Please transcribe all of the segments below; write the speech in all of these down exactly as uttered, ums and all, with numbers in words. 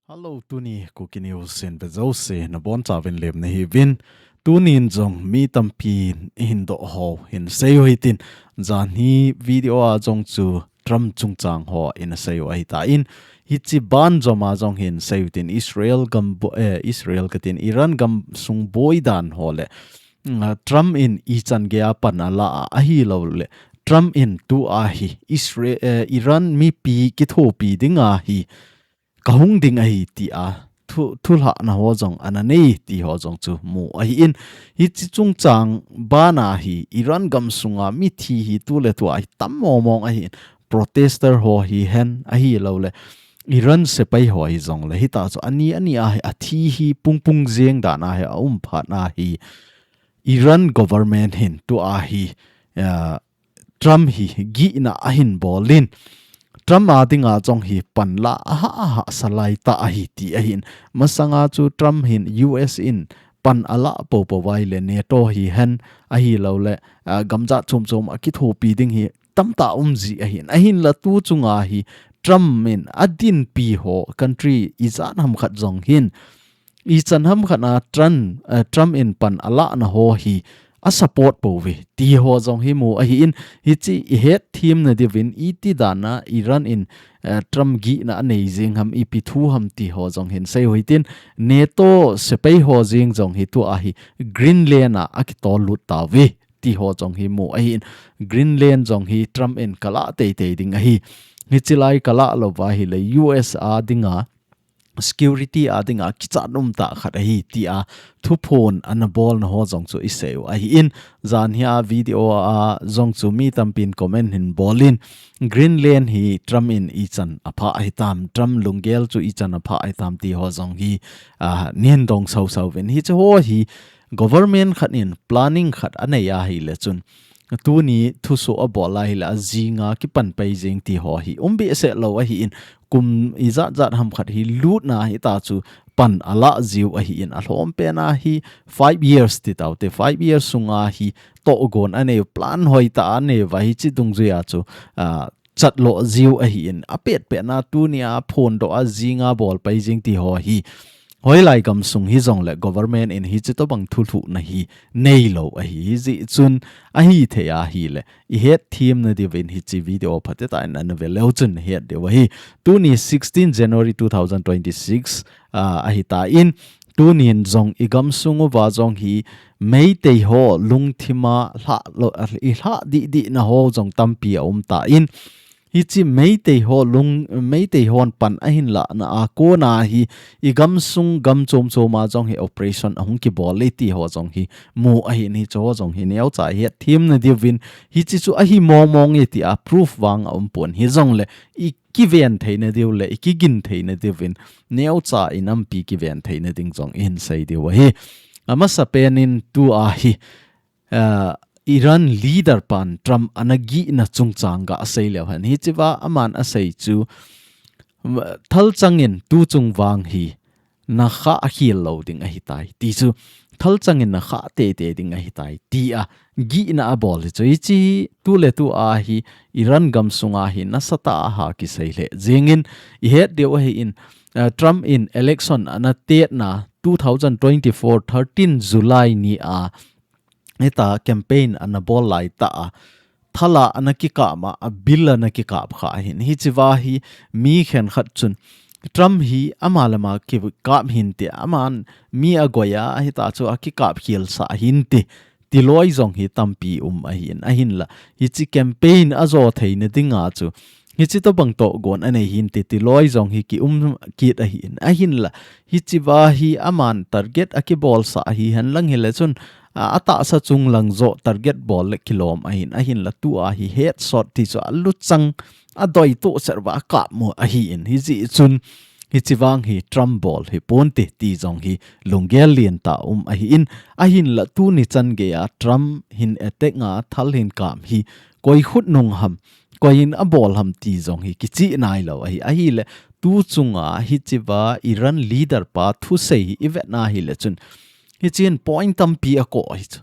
Hello, tuni Kuki News in vejouse nabonchauvin lemna hiuvin. Tunin jong mi tampin ihin doh ho hin seiu hitin, janhi video a jong chu Trump chungchang ho ina seiu ahitan, hiche banjom a jong hin seiu hitin, Israel gam bo-, eh, Israel katin, Iran gamsung boi dan ho le, mm, Trump in ichan geiya pan ala a, ahilouleh Trump in tua hi Israel, eh, Iran mipi kithopi dinga hi kahung ding ahi tia thu, thulhahna ho jong ana nei ti ho jong chu mu ahin. Hiche chungchang bana hi Iran gamsunga mithi hi tuletua hi tam mongmong ahin. Protester ho hihen ahilouleh Iran sepai ho hijongle, hita chu ani ani a hi athi hi pungpung jeng dan a hi aum phat na hi Iran government hin tua hi, ah, Trump hi gihna ahin bolin, Trump a dinga jong hi pan la aha aha salai ta ahi ti ahin. Masanga chu Trump hin U S in pan ala popo uva ahile NATO hihen ahilouleh, ah, gamjat chom chom a kithopi ding hi tamtah umji ahin. Ahinla tu chunga hi Trump in adinpi ho country ijat ham khat jong hin, ichan ham khat a Trump, eh, Trump in pan alahna ho hi asupport pouve ti ho jong hi mu ahin, hiche ihet themna diuvin iti dan a Iran in, eh, Trump gihna anei jeng ham, ipi thu ham ti ho jong hin seiu hitin, NATO sepai ho jeng jong hi tua hi Greenland a akitol lut tauve ti ho jong hi mu ahin. Greenland jong hi Trump in kalah teitei ding ahi. Hiche lai kalah louva ahile U S a dinga security a dinga kichat umtah khat ahi tia thuphon ana bolna ho jong chu iseiu ahin. Janhia video a jong chu mi tampin comment hin bolin, Greenland hi Trump in ichan aphah ahitam, Trump lunggel chu ichan aphah ahitam ti ho jong hi, ah, nin dong sausau uvin. Hiche ho hi government khat in planning khat anei ahile chun, tuni thusoh abol ahile ajinga kipan pai jeng ti ho hi um behseh lou ahin, kum ijat jat ham khat hi lutna hita chu pan ala jiu ahin, alhom pen a hi five years ti taute, five years sunga hi tohgon aneiu, plan hoitah a aneiuva, hiche dungjuia chu, ah, chatlo jiu ahin, apet pet na tunia phondoh a jinga bol pai jeng ti ho hi hoilai gamsung hijongle government in hiche tobang thulhuhna hi neilou ahi. Hijeh chun ahithei ahile ihet themna diuvin hiche video phatetah in ana ve leu chun het diu ahi. Tuni sixteen January two thousand twenty-six, ah, ahitan, tunin jong igamsung uva jong hi Meitei ho lungthima lhah lo, ilhah dihdihna ho jong tampi aumtan, hiche Meitei ho lung, Meitei hon pan ahin lahna a kona hi igamsung gam chom chom a jong hi operation ahung kibol e ti ho jong hi mu ahin, hiche ho jong hi neocha ihet themna diuvin, hiche chu ahi mong mong e tia proof vang aumpon, hijongle ikiven theina diu le ikigin theina diuvin neocha inampi kiven theina ding jong ihin sei diu ahi. Amasapen in tua hi, ah, Iran leader pan Trump ana gihna chungchang gasei leu hen, hichea aman asei chu, thalchang in tuchung vang hi nakhah akhel lou ding ahitai ti chu, thalchang in nakhah teitei ding ahitai tia gihna abol hi chu, hiche tuletua hi Iran gamsunga hi nasatah a kisei lheh jengin, ihet diu ahin, ah, Trump in election ana tetna two thousand twenty-four thirteen July nia hita campaign ana bol laitah a, thala ana kikap ma, a bill ana kikap kha ahin. Hichea hi mi khenkhat chun Trump hi ama le ama kikap hinte, aman mi agoiya, hita chu akikap khelsah hinte ti loi jong hi tampi um ahin. Ahinla hiche campaign ajo theina dinga chu hiche tobang tohgon anei hinte ti loi jong hi kium kit ahin. Ahinla hichea hi aman target akibolsah hihen lang hile chun, a, atahsa chunglang joh target bol le kilom ahin. Ahinla tua hi headshot ti chu aluchang, adoitoh serva akap mu ahin. Hijeh chun hiche vang hi Trump bol hiponte ti jong hi lunggel lentah um ahin. Ahinla tuni chan geiya Trump hin attack a thal hin kap hi koi khutnung ham, koi in abol ham ti jong hi kicheh nailou ahi. Ahile tuchunga hichea Iran leader pa thusei hi ivetna hile chun, hichen point tampi akoh ahi chu.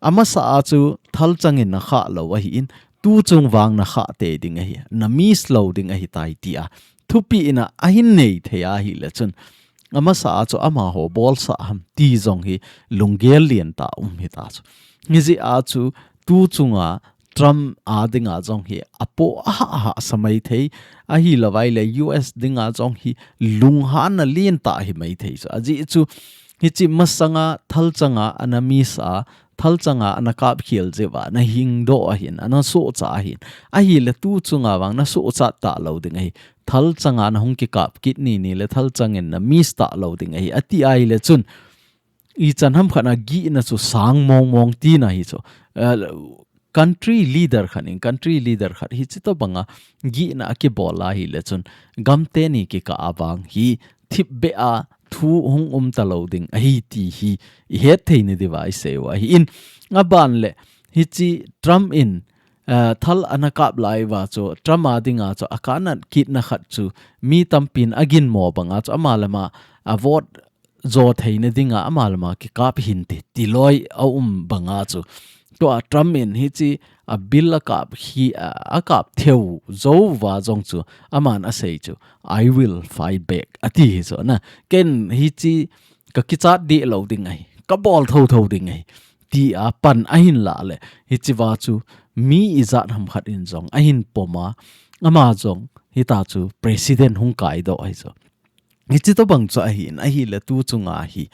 Amasa a chu thalchang in nakhah lou ahin, tu chung vang na khah tei ding ahi, na miss lou ding ahi tai tia thupi in a ahin nei thei ahile chun, amasa a chu amaho bolsa ham ti jong hi lunggel lien tah um hita chu. Hijeh a chu tu chunga Trump a dinga jong hi apoh a hah hah sa mai thei, ahilou vai le U S dinga jong hi lunghanna lien tah hi mai thei chu. Ajeh chu hiche masanga thalchanga ana miss a, thalchanga ana kapkhel jeh uva ana hingdoh ahin, ana sohcha ahin. Ahile tu chunga vang na sohcha talou ding ahi. Thalchanga na hung kikap kit ni ni le thalchang in na miss talou ding ahi. Ati ahile chun, ichan ham khat na gihna chu sang mong mong tina hi chu. Eh, country leader khat in, country leader khat hichi tobanga gihna akibol ahile chun, gam teni kikah a vang hi thipbeh a thu hung um talou ding ahi ti hi ihet thei na diuva isei u ahin. Aban le hichi Trump in, eh, thal ana kap lai uva chu, Trump a dinga chu akanat kitna khat chu mi tampin aginmo banga chu ama le ama a vote jo theina dinga ama le ama kikap hinte ti loi aum banga chu, tua Trump in hichi a bill akap hi, a, akap theu jou uva jong chu aman asei chu, "I will fight back," ati hi chu na. Ken hichi kakichat deh lou ding ahi, kabol thotho ding ahi, tia pan ahin lah le, hichi uva chu mi ijat ham khat in jong ahin pom a, ama jong hita chu president hung kaidoh ahi chu. Hichi tobang chu ahin, ahile tu chunga hi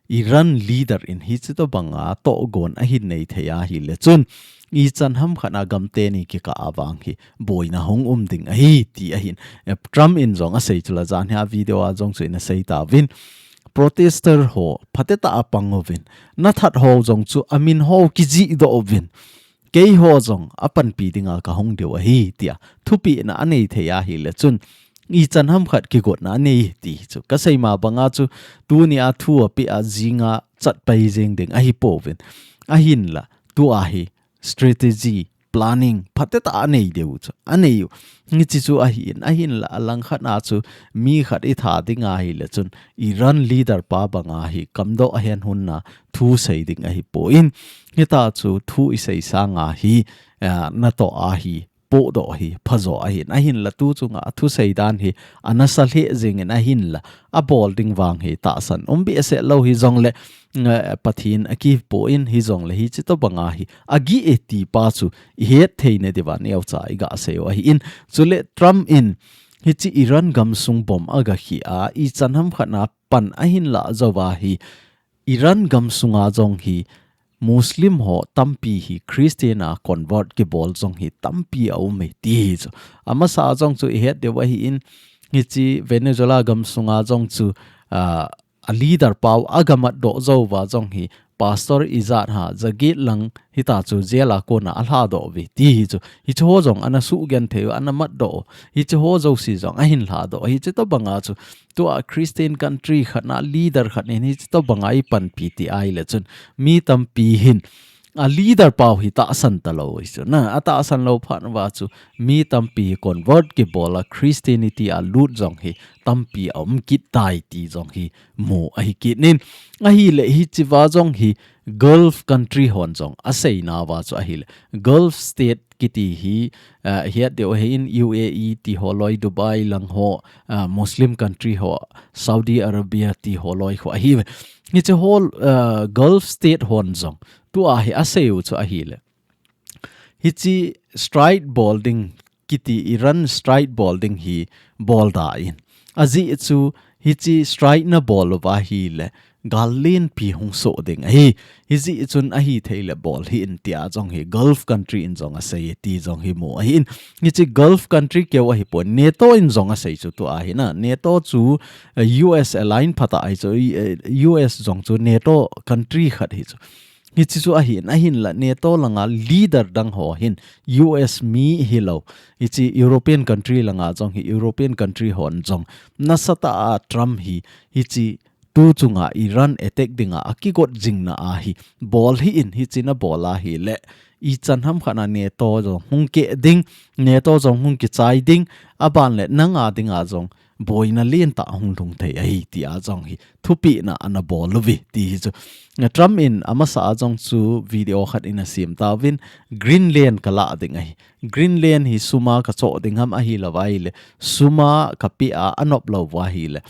Iran leader in hichi tobanga tohgon ahin nei thei ahile chun, ichan ham khat na gam teni kikah a vang hi boina hung um ding ahi ti ahin. Eh, Trump in jong asei chu la, jan hi a video a jong chu in asei tauvin, protester ho phatecha a pang uvin, nathat ho jong chu amin ho kijihdoh uvin, keiho jong apanpi dinga kahung diu ahi tia thupi na anei thei ahile chun, ichan ham khat kigotna anei ti chu. Kasei ma banga chu tunia thu apeh a jinga chat pai jeng ding ahi pouvin. Ahinla, tua hi strategy, planning phatecha anei diu chu. Anei u. Hichi chu ahin, ahinla, alangkhat na chu mi khat itha ding ahile chun, Iran leader pa banga hi kamdoh ahen hun na thu sei ding ahi pon. Hita chu thu isei sanga hi, ah, natoh a hi pohdoh hi phajo ahin. Ahinla tu chunga thu sei dan hi anasa lheh jingin, ahinla abol ding vang hi tahsan um behseh lou hijongle, eh, Pathen akipon hijongle hichi tobanga hi agih e ti pa chu ihet thei na diuva neocha iga sei u ahin. Chule Trump in hichi Iran gamsung bomb aga khi a, ichan ham khat na pan ahin lah jou uva hi, Iran gamsunga jong hi Muslim ho tampi hi Christian a convert kibol jong hi tampi aum e ti hi chu. Amasa jong chu ihet diu ahin, hichi Venezuela gamsunga jong chu, ah, a leader pau aga matdoh jou uva jong hi pastor ijat ham jaget lang hita chu jail a kona alhadoh uve ti hi chu. Hichi ho jong ana sugenthei u, ana matdoh u. Hichi ho jouse jong ahin lhadoh u. Hichi tobanga chu tua Christian country khat na leader khat in hichi tobanga ipanpi ti ahile chun, mi tampi hin a leader pau hi tahsan talou hi chu. Na, atahsan lou phat uva chu mi tampi hi convert kibol a Christianity a lut jong hi tampi aum kit tai ti jong hi mu ahi kit in. Ahile hichi uva jong hi Gulf country hon jong asei nauva chu ahile, Gulf state kiti hi, ah, het diu ahin, U A E ti ho loi, Dubai lang ho, ah, Muslim country ho, Saudi Arabia ti ho loi ho ahi. Hichi ho, ah, Gulf state hon jong tua hi asei u chu ahile, hichi strike bol ding kiti, Iran strike bol ding hi bol da in. Ajeh chu hichi strike na bol uva ahile, gal lenpi hung soh ding ahi. Hijeh chun ahithei le bol hih in tia jong hi Gulf country in jong asei ti jong hi mu ahin. Hichi Gulf country keu ahi pon, NATO in jong asei chu tua hi na. NATO chu, eh, U S align phat a ahi chu, eh, U S jong chu NATO country khat hi chu. Hichi chu ahin, ahinla NATO langa leader dang ho hin, U S mi hilou, hichi European country langa jong hi, European country hon jong nasatah a Trump hi, hichi tu chunga Iran attack dinga akigot jingna ahi, bol hih in, hichi na bol ahile, ichan ham khat na NATO jong hung keh ding, NATO jong hung kichai ding, aban le nanga dinga jong boina lentah hung lhung thei ahi tia jong hi thupehna ana bol uve ti hi chu. Trump in amasa a jong chu video khat in asem tauvin, Greenland kalah ding ahi. Greenland hi suma kachoh ding ham ahilou va ahile, suma kapeh a anop lou va ahile,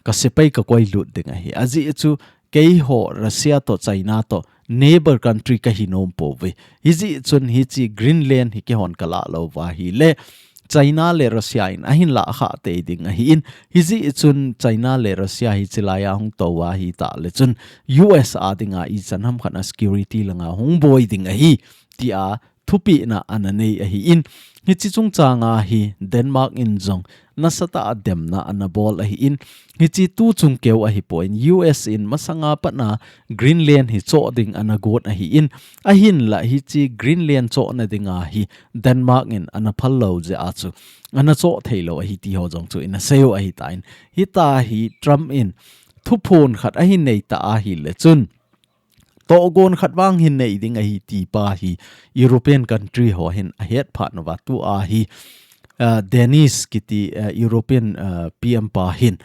kasepai kakoi lut ding ahi. Ajeh chu keiho Russia toh China toh neighbor country kahi nom pouve. Hijeh chun hiche Greenland hi keihon kalah lou va ahile, China le Russia in ahin lah khah tei ding ahin. Hijeh chun China le Russia hi chilai a hung tou va ahitah le chun U S a dinga ichan ham khat a security langa hung boi ding ahi, tia thupehna ana nei ahin. Hiche chungchang a hi Denmark in jong nasatah a demna ana bol ahin. Hiche tu chung keu ahipon, U S in masanga pat a Greenland hi choh ding ana got ahin. Ahinla hiche Greenland chohna dinga hi Denmark in ana phal lou jeh a chu ana choh thei lou ahi ti ho jong chu ina sei u ahitan. Hitia hi Trump in thuphon khat ahin nei ta ahile chun, tohgon khat vang hin nei ding ahi ti pa hi European country ho hin ahet phat uva, tua hi, ah, Danish kiti, ah, European, ah, P M pa hin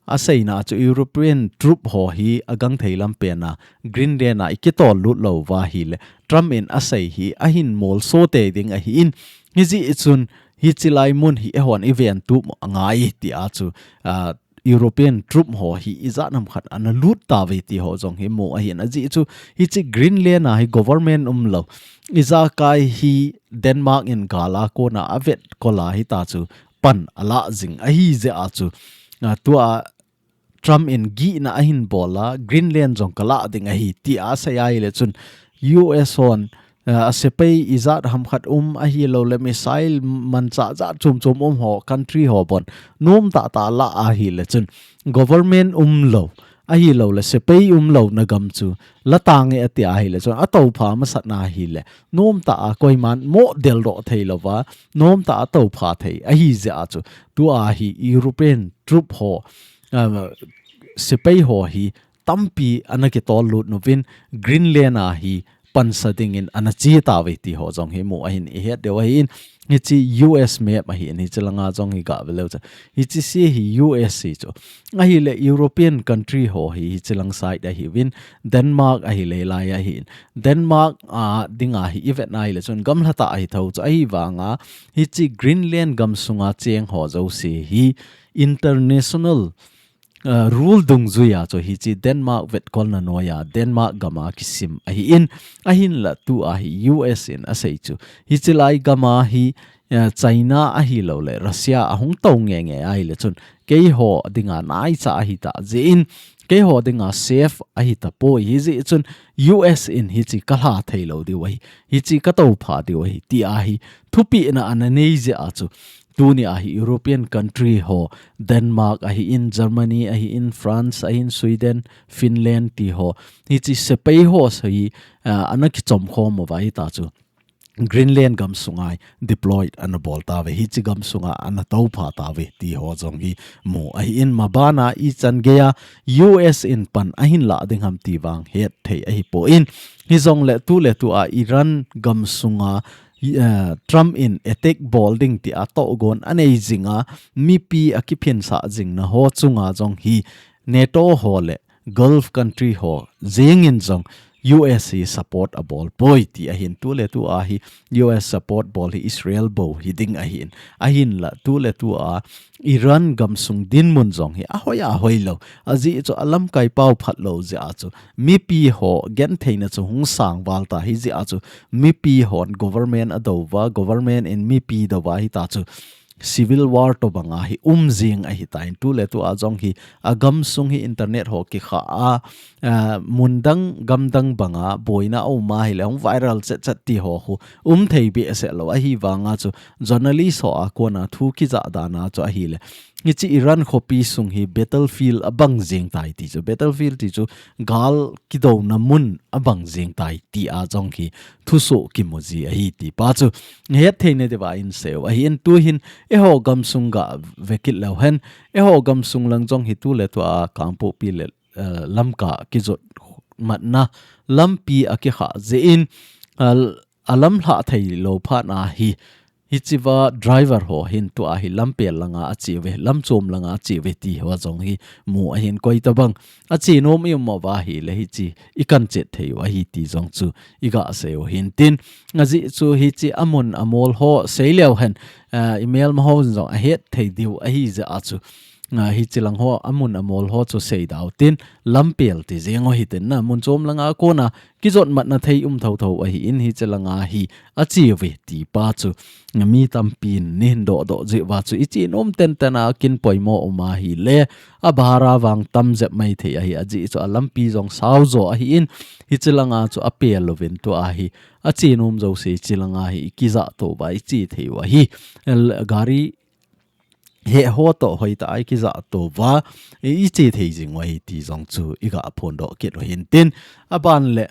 aseina chu European troop ho hi agangthei lampen a Greenland a ikitol lut lou va ahile, Trump in asei hi ahin molso tei ding ahin. Hijeh chun hiche lai mun hi eihon iven tup angai tia chu, ah, European troop ho hi ijat ham khat ana lut tauve ti ho jong hi mu ahin. Ajeh chu hiche Greenland a hi government umlou, ijakai hi Denmark in gal a kona avetkol a hita chu pan alah jing ahi jeh a chu, ah, tua Trump in gihna ahin bol a, Greenland jong kalah ding ahi tia asei ahile chun, U S hon, ah, asepai ijat ham khat um ahilou le missile manchah jat chom chom um ho, country ho bon nomtah tah a lah ahile chun, government umlou ahilou le sepai umlouna gam chu la tange ati ahile chun, atoupha masat na ahile nomtah a koiman moh deldoh thei louva, nomtah a toupha thei ahi jeh a chu, tua hi European troop ho, ah, sepai ho hi tampi ana kitol lut uvin, Greenland a hi pansa dingin ana che tauve ti ho jong hi mu ahin, ihet diu ahin. Hiche U S map ahin, hiche langa jong hi gah ve leu chun, hiche sea hi U S hi chu. Ahile European country ho hi hiche lang side ahiuvin, Denmark ahile lai ahin. Denmark a dinga hi ivet na ahile chun gamla tah ahi tho chu, ahivanga hiche Greenland gamsunga cheng ho jouse hi international, ah, rule dungjuia chu hiche Denmark vetkolna noiya Denmark gama kisim ahin. Ahinla tua hi U S in asei chu, hiche lai gama hi, ah, China ahilou le Russia ahung tou nge nge ahile chun, keiho dinga naicha ahitah jeh in, keiho dinga safe ahita poi, hijeh chun U S in hiche kalha thei lou diu ahi, hiche katoupha diu ahi, tia hi thupehna ana nei jeh a chu, tuni a hi European country ho, Denmark ahin, Germany ahin, France ahin, Sweden, Finland ti ho, hiche sepai ho hi, ah, ana kichom khom uva hita chu, Greenland gamsunga deployed ana bol tauve, hiche gamsunga ana toupha tauve ti ho jong hi mu ahin. Mabana ichan geiya U S in pan ahin lah ding ham ti vang het thei ahipon, hijongle tuletua Iran gamsunga hi, eh, Trump in attack bol ding tia tohgon anei jinga, mipi akiphinsah jingna ho chunga jong hi NATO ho le Gulf country ho jengin jong U S hi support abol poi ti ahin, tuletua hi U S support bol hi Israel bou hiding ahin. Ahinla tuletua Iran gamsung dinmun jong hi ahoi ahoi lou. Ajeh chu alamkai pau phat lou jeh a chu, mipi ho gentheina chu hung sang val ta hijeh a chu, mipi hon government adouva, government in mipi douva hita chu, civil war tobanga hi um jing ahitan, tuletua jong hi agamsung hi internet ho kikha a, ah, mun dang gam dang banga boina aum ahile hung viral chet chet ti ho khu um thei behseh lou, ahivanga chu journalist ho a kona thu kijah dan a chu ahile, hiche Iran khopi sung hi battlefield abang jeng tai ti chu, battlefield ti chu gal kidouna mun abang jeng tai tia jong hi thusoh kimu ji ahi ti pa chu het theina diuva inseiu ahin. Tuhin eiho gamsung gah vekit leu hen, eiho gamsung lang jong hi tuletua Kangpokpi le, eh, Lamka kijot matna lampi akikha jeh in, ah, alamlhah thei lou phat na hi hichea driver ho hin tua hi lampel langa ache uve, lamchom langa ache uve ti ho jong hi mu ahin, koitabang ache nom i um uva ahile hiche i kanchet thei u ahi ti jong chu i gasei u hintin. Ajeh chu hiche amun amol ho seileu hen, ah, i melma ho jong ahet thei diu ahi jeh a chu, ah, hiche lang ho amun amol ho chu seida utin, lampel ti jeng u hitin na, mun chom langa kona kijotmatna thei um thotho ahin, hiche langa hi ache uve ti pa chu mi tampin nei hin dohdoh jeh uva chu i che nom tenten a kin poimo um ahile, a bhara vang tam jep mai thei ahi, ajeh chu a lampi jong sao jo ahin, hiche langa chu apel uvin tua hi ache nom jouse hiche langa hi i kijah to uva i che thei u ahi. El, gari he ho toh hoitah a i kijah to uva i, i che thei jing u ahi ti jong chu i gaphondoh kit u hintin. Aban le,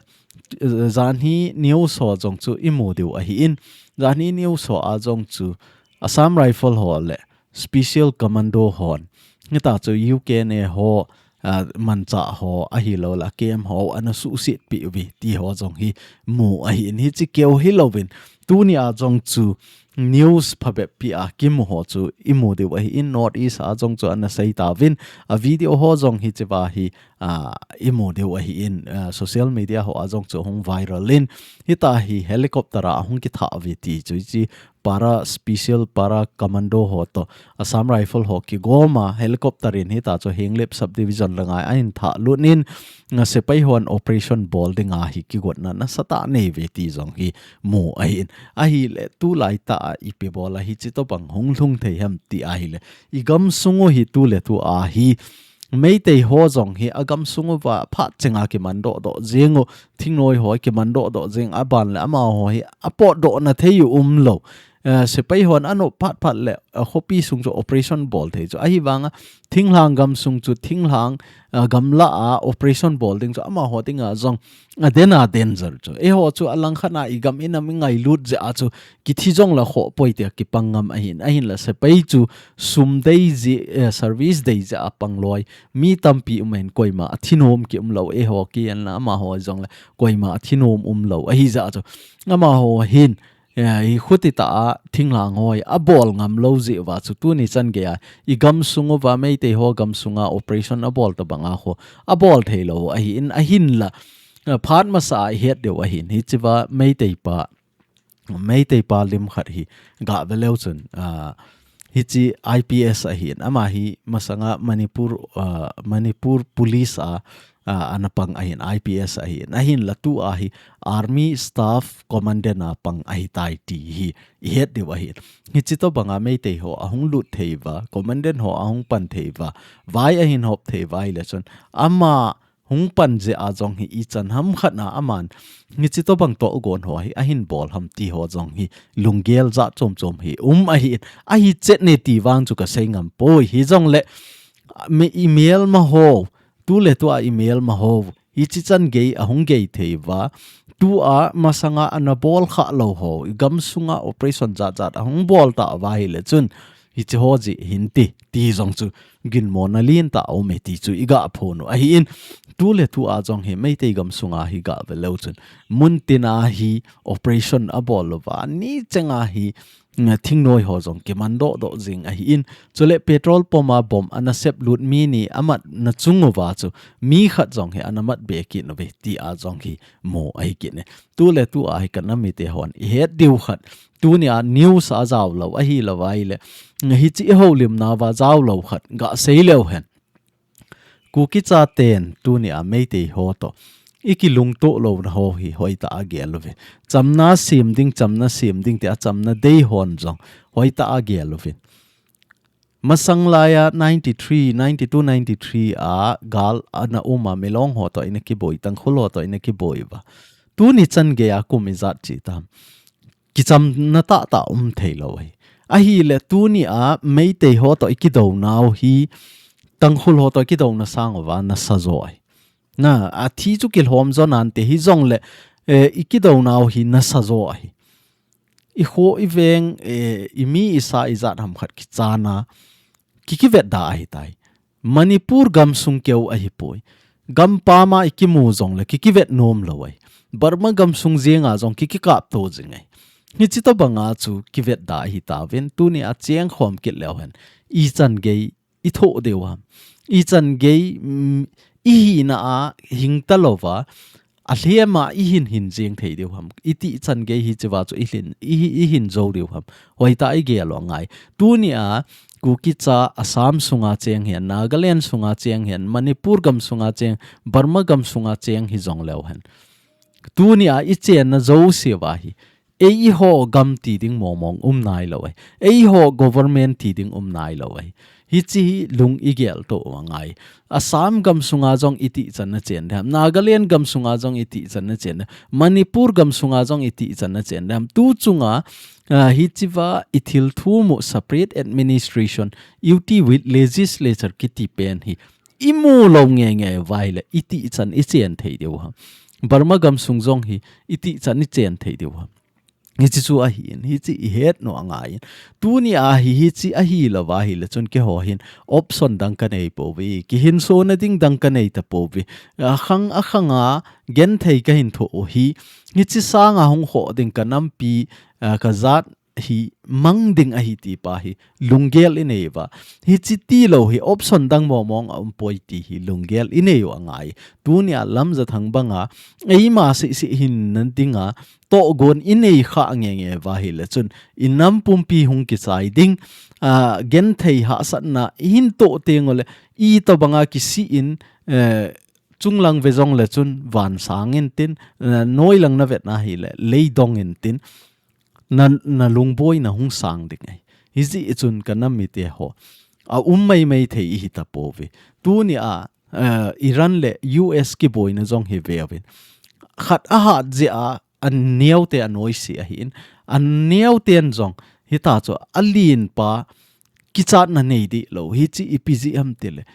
eh, janhi news ho jong chu i mu diu ahin, janhi news ho a jong chu Assam Rifle ho le Special Commando hon, hitia chu U K N A ho, ah, manchah ho ahilou le camp ho ana suhsetpi uve ti ho jong hi mu ahin, hiche keu hilouvin tunia jong chu news phabep pi a kimu ho chu i mu diu ahin, North East a jong chu ana sei tauvin, a video ho jong hichea hi, ah, i mu diu ahin, ah, social media ho a jong chu hung viral in, hitia hi helicopter a hung kithah uve ti chu hiche para special, para commando ho toh Assam Rifle ho kigom a helicopter in hitia chu Henglep Subdivision langa ahin thah lut in, ah, sepai hon operation bol dinga hi kigotna nasatah nei uve ti jong hi mu ahin. Ahile tulai tah a ipi bol a hiche tobang hung lhung thei ham ti ahile, i gamsung u hi tu le tu a hi Meitei ho jong hi a gamsung uva phat chenga kiman dohdoh jeng u, thingnoi ho kiman dohdoh jeng, aban le amaho hi apotdohna thei u umlou. Eh, sepai hon anop phat phat le, eh, khopi sung chu operation bol thei chu. Ahivanga thinglhang gamsung chu thinglhang, eh, gamla a operation bol ding chu amaho dinga jong aden a danger chu. Eiho chu alangkhat a i gam i nam i ngailut jeh a chu kithi jong la khoh poi tia kipang ngam ahin. Ahinla sepai chu sum dei jeh, eh, service dei jeh a pang loi mi tampi um in koima a thinom ki umlou, eiho ki en la amaho jong le koima a thinom umlou. Ahi jeh a chu amaho hin, eh, i khuti tah a thinglhang hoi abol ngam lou jeh uva chu tuni chan gei a i gamsung uva Meitei ho gamsunga operation abol tobang a khu abol thei lou ahin, ahinla, eh, phat masa a i het diu ahin, hichea Meitei pa Meitei pa lim khat hi gah ve leu chun, ah, hiche I P S ahin, ama hi masanga Manipur, ah, Manipur Police a, ah, ana pang ahin, I P S ahin, ahinla tua hi Army Staff Commandant a pang ahitai ti hi i het diu ahin. Hiche tobanga Meitei ho ahung lut thei uva, Commandant ho ahung pan thei uva, vai ahin hop thei uva ahile chun, ama hung pan jeh a jong hi ichan ham khat na aman hiche tobang tohgon ho hi ahin bol ham ti ho jong hi lunggel jat chom chom hi um ahin, ahi chet ne ti vang chu ka sei ngam poi, hijongle mi i melma ho, tu le tua i melma ho, hiche chan gei ahung gei thei uva, tua masanga ana bol kha lou ho, i gamsunga operation jat jat ahung bol ta uva ahile chun, hiche ho jeh hin ti, ti jong chu ginmona lentah a um e ti chu i gah phon u ahin, tu le tu a jong hi Meitei gamsunga hi gah ve leu chun, mun tina hi operation abol uva, ni chenga hi, mm, thingnoi ho jong kiman dohdoh jing ahin, chule petrol pump a bomb ana sep lut mi ni amat na chung uva chu mi khat jong hi ana mat be kit uve ti a jong hi mu ahi kit e. Tu le tu a hi ka nam mite hon i het diu khat, tunia news a jao lou ahilou ahile, hiche i houlimna uva jao lou khat gah sei leu hen. Kuki chaten tunia Meitei ho toh i kilungto louna ho hi hoitah a gel uvin. Chamna sem ding, chamna sem ding tia chamna dei hon jong hoitah a gel uvin. Masang laia ninety-three, ninety-two, ninety-three a gal ana um a, Milong ho toh ina kiboi, Tangkhul ho toh ina kiboi uva. Tuni chan gei a kum ijat chi tam. Kichamna tahtah um thei lou ahi. Ahile tunia Meitei ho toh i kidounau hi Tangkhul ho toh i kidouna sang uva nasa jo ahi. Na, athi chu kilhom jo nante hijongle, eh, i kidounau hi nasa jo ahi. I kho i veng, eh, i mi i sa ijat ham khat kichan a, ki kivet da ahitai. Manipur gamsung keu ahipoi. Gampam a i kimu jongle ki kivet nom lou ahi. Burma gamsung jenga jong ki kikapto jing ahi. Hichi tobanga chu kivetda ahi tauvin, tunia chengkhom kit leu hen, ichan gei ithoh diu ham, ichan gei, mm, ihina a hingta louva, alhema ihin hin jeng thei diu ham, itichan gei hichiva chu ihin, ihi-, ihin jou diu ham, hoitah a igel u angai. Tunia Kuki cha Assam sunga cheng hen, Nagaland sunga cheng hen, Manipur gam sunga cheng, Burma gam sunga cheng hijong leu hen, tunia ichenna jouse uva hi, eiho gam ti ding mongmong um nailou ahi, eiho government ti ding um nailou ahi. Hichi hi lung igel toh u angai. Assam gam sunga jong itichan na chen dem, Nagaland gam sunga jong itichan na chen dem, Manipur gam sunga jong itichan na chen dem. Tu chunga, ah, hichiva ithil thum u separate administration, unity with legislature kiti pen hi imu lou ngenge uva ahile, itichan ichen thei diu ham? Burma gam sung jong hi itichan ichen thei diu ham? Hichi chu ahin, hichi ihet nom angai. Tunia hi, hichi ahilouva ahile chun keiho hin option dang kanei pouve, kihinsona ding dang kanei tapouve. Akhang, akhanga genthei kahin thoh u hi, hichi sanga hung khoh ding kanampi, ah, kajat hi mang ding ahi ti pa hi lunggel inei uva. Hichi tilou hi option dang mongmong aumpoi ti hi lunggel inei u angai. Tunia Lamjathang banga eima sisi hinna dinga tohgon inei kha ngenge uva ahile chun inam pumpi hung kichai ding, ah, genthei hahsatna ihin toh teng uleh, itobanga kisih in, eh, chunglang ve jongle chun van sang intin, eh, noilang na vetna ahile lei dong intin, na, na lungboina hung sang ding ahi. Hijeh chun kanam mite ho, aum maimai thei ihi tapouve. Tunia, eh, Iran le U S kiboina jong hi veuvin, khat ahat jeh a aneote anoise ahin, aneoten jong hita chu alenpa kichatna nei dih lou, hichi ipi jeh ham tile,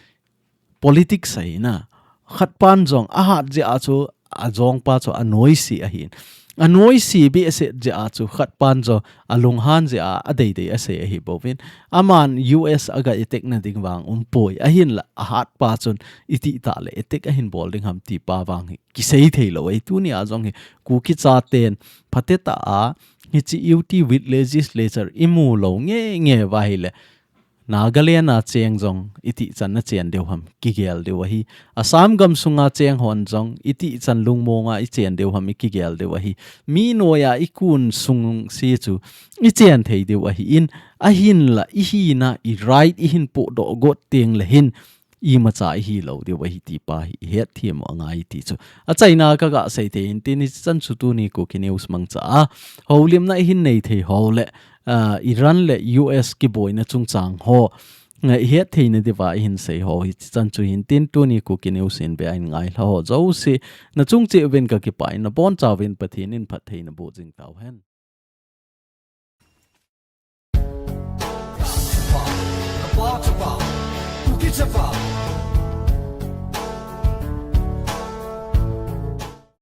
politics ahina. Khatpan jong ahat jeh a chu ajongpa chu anoise ahin, anoise behseh jeh a chu khatpan jong alunghan jeh a adeidei asei ahi bouvin. Aman U S aga attack na ding vang umpoi, ahinla ahatpa chun itih tah le attack ahin bol ding ham ti pa vang hi kisei thei lou ahi. Tunia jong hi Kuki chaten phatetah a hichi unity with legislature imu lou ngenge uva ahile, Nagaland a cheng jong itichan na chen diu ham, kigel diu ahi. Assam gam sunga cheng hon jong itichan lungmonga ichen diu ham, ikigel diu ahi. Mi noiya ikun sung se chu ichen thei diu ahin, ahinla ihina i right ihin pohdoh got teng le hin imacha ihi lou diu ahi ti pa hi ihet them u angai ti chu achaina kaga sei thei intin, hichan chu tuni Kuki News mangcha a houlimna ihin nei thei ho le, ah, Iran le U S kiboina chungchang ho, ah, ihet theina diuva ihin sei ho, hichan chu hintin, tuni Kuki News in be a hin ngailha ho jouse, nachung cheh uvin kakipah in, nabonchauvin Pathen in phattheina boh jing tauhen.